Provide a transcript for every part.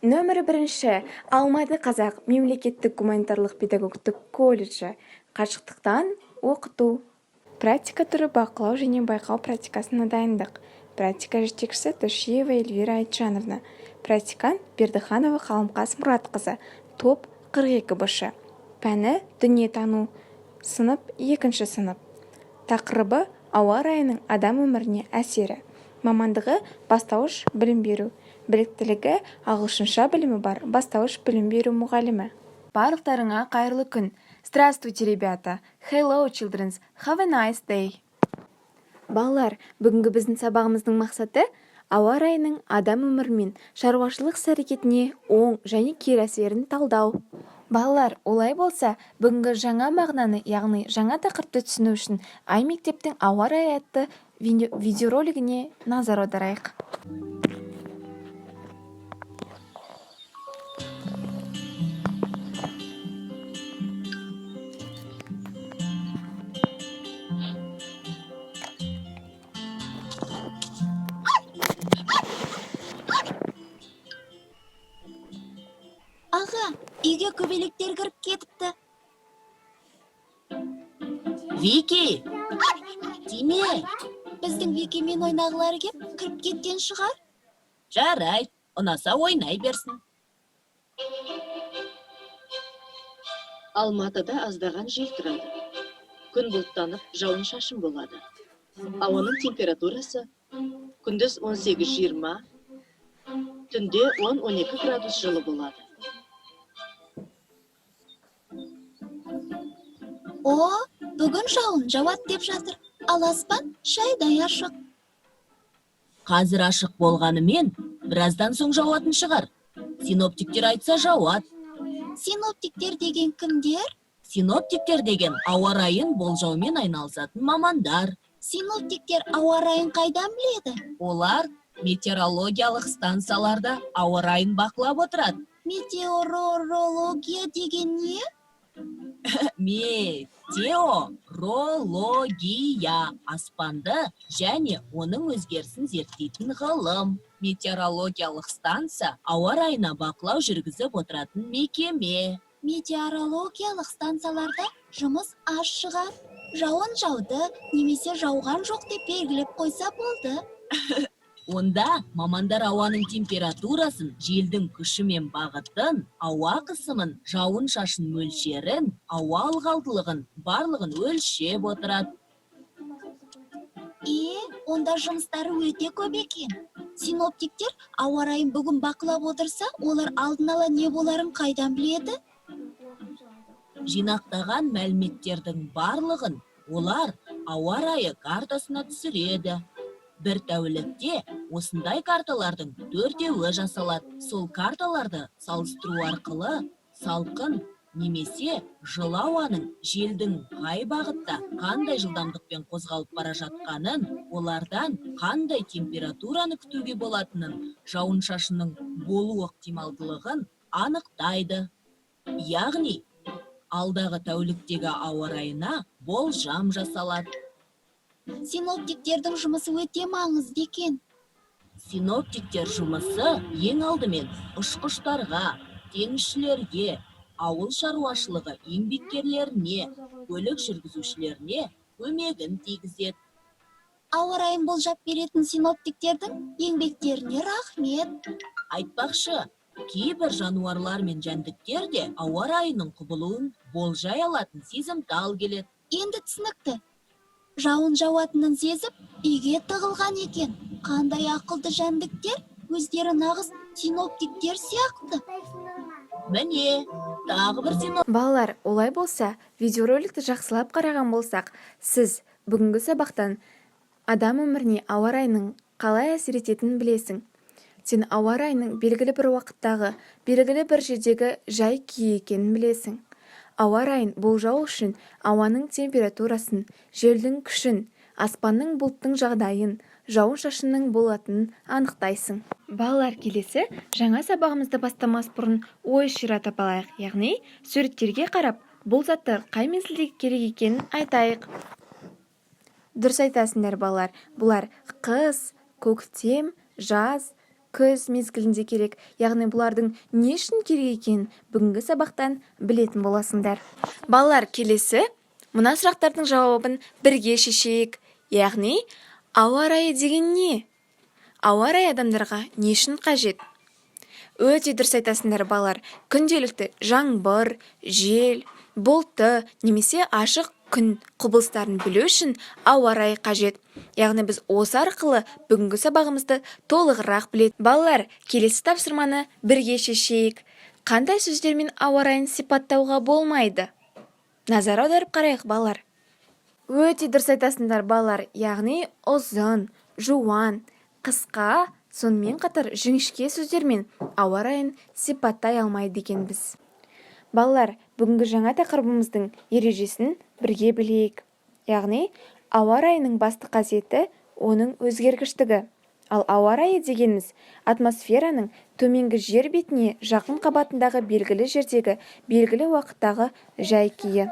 Нөмірі бірінші Алматы қазақ мемлекеттік гуманитарлық педагогтік колледжі. Қашықтықтан оқыту. Практика түрі бақылау және байқау практикасына дайындық. Практика жетекшісі Тошиева Эльвира Айтжановна. Практикант Бердіханова Қаламқас Мұратқызы. Топ 42 бш. Пәні дүниетану. Сынып 2 сынып. Тақырыбы ауа райының адам өміріне әсері. Мамандығы бастауыш білім беру. Біліктілігі ағылшынша білімі бар бастауыш білім беру мұғалімі. Барлықтарыңа қайырлы күн. Здравствуйте, ребята. Hello, children. Have a nice day. Балалар, бүгінгі біздің сабағымыздың мақсаты ауа райының адам өмірі мен шаруашылық іс-әрекетіне оң және кері әсерін талдау. Балалар, олай болса, бүгінгі жаңа мағынаны, яғни жаңа тақырыпты түсіну үшін Ай мектептің ауа райы атты видеоролигіне назар аударайық. Аға, үйге көбелектер кіріп кетіпті. Вики, тиме. Біздің Викимен ойнағылары кеп, кіріп кеткен шығар. Жарайды, ұнаса ойнай берсін. Алматыда аздаған жел тұрады. Күн бұлттанып, жауын-шашын болады. Ауаның температурасы күндіз 18-20, түнде 10-12 градус жылы болады. О, бүгін жауын жауады деп жатыр. Ал аспан шайдай ашық. Қазір ашық болғанымен, біраздан соң жауатын шығар. Синоптиктер айтса жауады. Синоптиктер деген кімдер? Синоптиктер деген ауа райын болжаумен айналысатын мамандар. Синоптиктер ауа райын қайдан біледі? Олар метеорологиялық станцияларда ауа райын бақылап отырады. Метеорология деген не? Метеорология аспанды және оның өзгерісін зерттейтін ғылым. Метеорологиялық станция ауа райына бақылау жүргізіп отыратын мекеме. Метеорологиялық станцияларда жұмыс аз шығар. Жауын жауды немесе жауған жоқ деп белгілеп қойса болды. Онда мамандар ауаның температурасын, желдің күші мен бағытын, ауа қысымын, жауын-шашын мөлшерін, ауа ылғалдылығын барлығын өлшеп отырады. Е, онда жұмыстары өте көп екен. Синоптиктер ауа райын бүгін бақылап отырса, олар алдын ала не боларын қайдан біледі? Жинақтаған мәліметтердің барлығын олар ауа райы картасына түсіреді. Бір тәулікте осындай карталардың төртеуі жасалады. Сол карталарды салыстыру арқылы салқын немесе жылы ауаның желдің қай бағытта қандай жылдамдықпен қозғалып бара жатқанын, олардан қандай температураны күтуге болатынын, жауын-шашынның болу ықтималдылығын анықтайды. Яғни алдағы тәуліктегі ауа райына болжам жасалады. Синоптиктердің жұмысы өте маңызды екен. Синоптиктер жұмысы ең алдымен ұшқыштарға, теңізшілерге, ауыл шаруашылығы еңбеккерлеріне, көлік жүргізушілеріне көмегін тигізеді. Ауа райын болжап беретін синоптиктердің еңбектеріне рахмет. Айтпақшы, кейбір жануарлар мен жәндіктер де ауа райының құбылуын болжай алатын сезімтал келеді. Енді түсінікті. Жауын жауатынын сезіп, үйге тығылған екен. Қандай ақылды жәндіктер, өздері нағыз синоптиктер сияқты. Міне, тағы бір синоптик Балалар, олай болса, видеороликті жақсылап қараған болсақ, сіз бүгінгі сабақтан адам өміріне ауа райының қалай әсер ететінін білесің. Сен ауа райының белгілі бір уақыттағы, белгілі бір жердегі жай-күйі екенін білесің. Ауа райын болжау үшін ауаның температурасын, желдің күшін, аспанның бұлттың жағдайын, жауын-шашынның болатынын анықтайсың. Балалар, келесі жаңа сабағымызды бастамас бұрын ой ширатып алайық, яғни суреттерге қарап, бұл заттар қай мезгілде керек екенін айтайық. Дұрыс айтасыңдар, балалар. Бұлар қыс, көктем, жаз, Күз мезгілінде керек. Яғни бұлардың не үшін керек екенін бүгінгі сабақтан білетін боласыңдар. Балалар, келесі мына сұрақтардың жауабын бірге шешейік. Яғни ауа райы деген не? Ауа райы адамдарға не үшін қажет? Өте дұрыс айтасыңдар, балалар. Күнделікті жаңбыр, жел, бұлтты немесе ашық күн құбылыстарын білу үшін ауа райы қажет. Яғни біз осы арқылы бүгінгі сабағымызды толығырақ білет. Балалар, келесі тапсырманы бірге шешейік. Қандай сөздермен ауа райын сипаттауға болмайды? Назар аударып қарайық, балалар. Өте дұрыс айтасыңдар, балалар. Яғни ұзын, жуан, қысқа, сонымен қатар жіңішке сөздермен ауа райын сипаттай алмайды екенбіз. Балалар, бүгінгі жаңа тақырыбымыздың ережесін бірге білейік. Яғни ауа райының басты қасиеті – оның өзгергіштігі. Ал ауа райы дегеніміз – атмосфераның төменгі, жер бетіне жақын қабатындағы белгілі жердегі белгілі уақыттағы жай-күйі.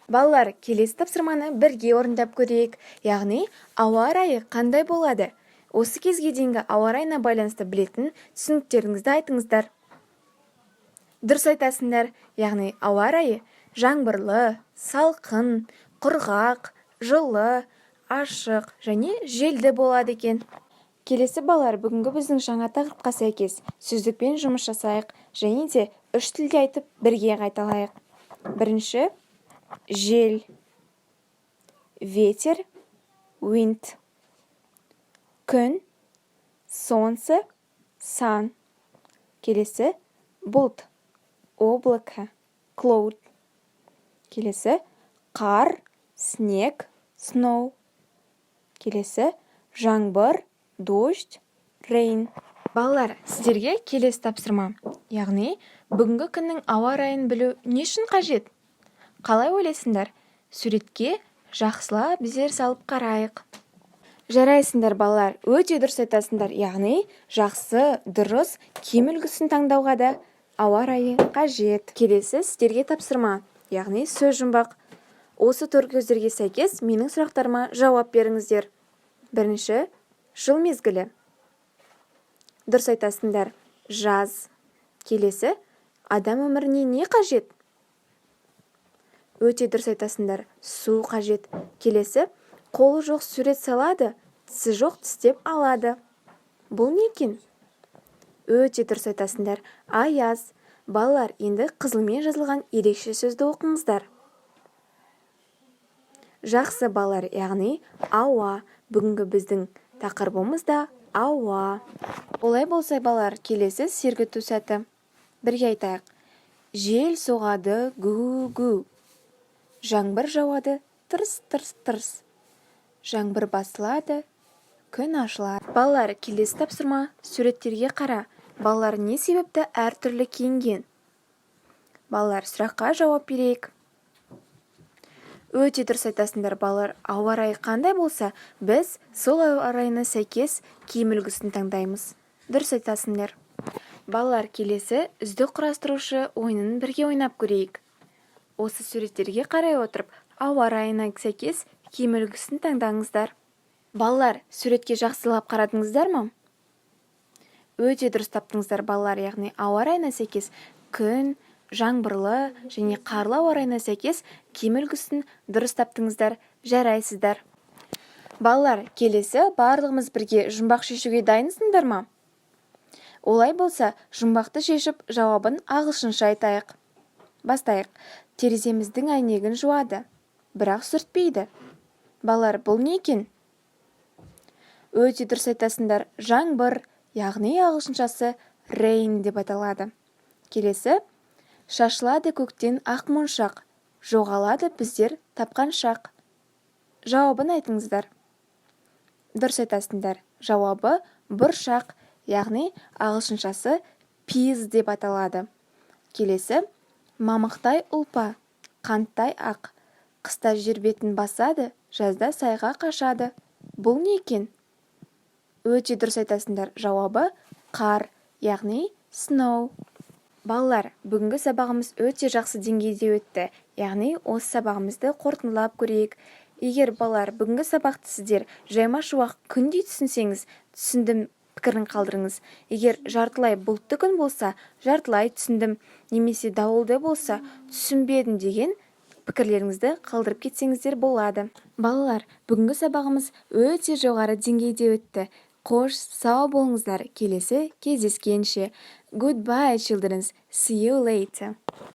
Балалар, келесі тапсырманы бірге орындап көрейік. Яғни ауа райы қандай болады? Осы кезге дейінгі ауа райына байланысты білетін түсініктеріңізді айтыңыздар. Дұрыс айтасыңдар. Яғни ауа райы жаңбырлы, салқын, құрғақ, жылы, ашық және желді болады екен. Келесі, балалар, бүгінгі біздің жаңа тақырыпқа сәйкес сөздікпен жұмыс жасайық және де үш тілде айтып, бірге қайталайық. Бірінші: жел, ветер, wind; күн, солнце, sun; келесі бұлт, облако, cloud; келесі қар, снег, snow; келесі жаңбыр, дождь, rain. Балалар, сіздерге келесі тапсырма. Яғни бүгінгі күннің ауа райын білу не үшін қажет? Қалай ойлайсыңдар? Суретке жақсылап зер салып қарайық. Жарайсыңдар, балалар, өте дұрыс айтасыңдар. Яғни жақсы, дұрыс киім үлгісін таңдауға да ауа райы қажет. Келесі сіздерге тапсырма, яғни сөз жұмбақ. Осы төрт көздерге сәйкес менің сұрақтарыма жауап беріңіздер. Бірінші: жыл мезгілі. Дұрыс айтасыңдар, жаз. Келесі: адам өміріне не қажет? Өте дұрыс айтасыңдар, су қажет. Келесі: қолы жоқ сурет салады, тісі жоқ тістеп алады. Бұл не екен? Өте дұрыс айтасыңдар, аяз. Балалар, енді қызылмен жазылған ерекше сөзді оқыңыздар. Жақсы, балалар, яғни ауа. Бүгінгі біздің тақырыбымыз да ауа. Олай болса, балалар, келесі сергіту сәті. Бірге айтайық: жел соғады гу гу, жаңбыр жауады тырс тырс тырс, жаңбыр басылады, күн ашылады. Балалар, келесі тапсырма: суреттерге қара. Балалар не себепті әртүрлі киінген? Балалар, сұраққа жауап берейік. Өте дұрыс айтасыңдар, балалар. Ауа райы қандай болса, біз сол ауа райына сәйкес киім үлгісін таңдаймыз. Дұрыс айтасыңдар. Балалар, келесі үздік құрастырушы ойынын бірге ойнап көрейік. Осы суреттерге қарай отырып, ауа райына сәйкес киім үлгісін таңдаңыздар. Балалар, суретке жақсылап қарадыңыздар ма? Өте дұрыс таптыңыздар, балалар. Яғни ауа райына сәйкес, күн, жаңбырлы және қарлы ауа райына сәйкес киім үлгісін дұрыс таптыңыздар. Жарайсыздар. Балалар, келесі барлығымыз бірге жұмбақ шешуге дайынсыңдар ма? Олай болса, жұмбақты шешіп, жауабын ағылшынша айтайық. Бастайық. Тереземіздің әйнегін жуады, бірақ сүртпейді. Балалар, бұл не екен? Өте дұрыс айтасыңдар, жаңбыр, яғни ағылшыншасы rain деп аталады. Келесі: шашылады көктен ақ моншақ, жоғалады біздер тапқаншақ. Жауабын айтыңыздар. Дұрыс айтасыңдар, жауабы бұршақ, яғни ағылшыншасы peas деп аталады. Келесі: мамықтай ұлпа, қанттай ақ, қыста жер бетін басады, жазда сайға қашады. Бұл не екен? Өте дұрыс айтасыңдар, жауабы қар, яғни snow. Балалар, бүгінгі сабағымыз өте жақсы деңгейде өтті. Яғни осы сабағымызды қорытындылап көрейік. Егер, балалар, бүгінгі сабақты сіздер жайма шуақ күндей түсінсеңіз, түсіндім. Пікірін қалдырыңыз. Егер жартылай бұлтты күн болса, жартылай түсіндім немесе дауылды болса, түсінбедім деген пікірлеріңізді қалдырып кетсеңіздер болады. Балалар, бүгінгі сабағымыз өте жоғары деңгейде өтті. Қош, сау болыңыздар. Келесі кездескенше. Goodbye, children. See you later.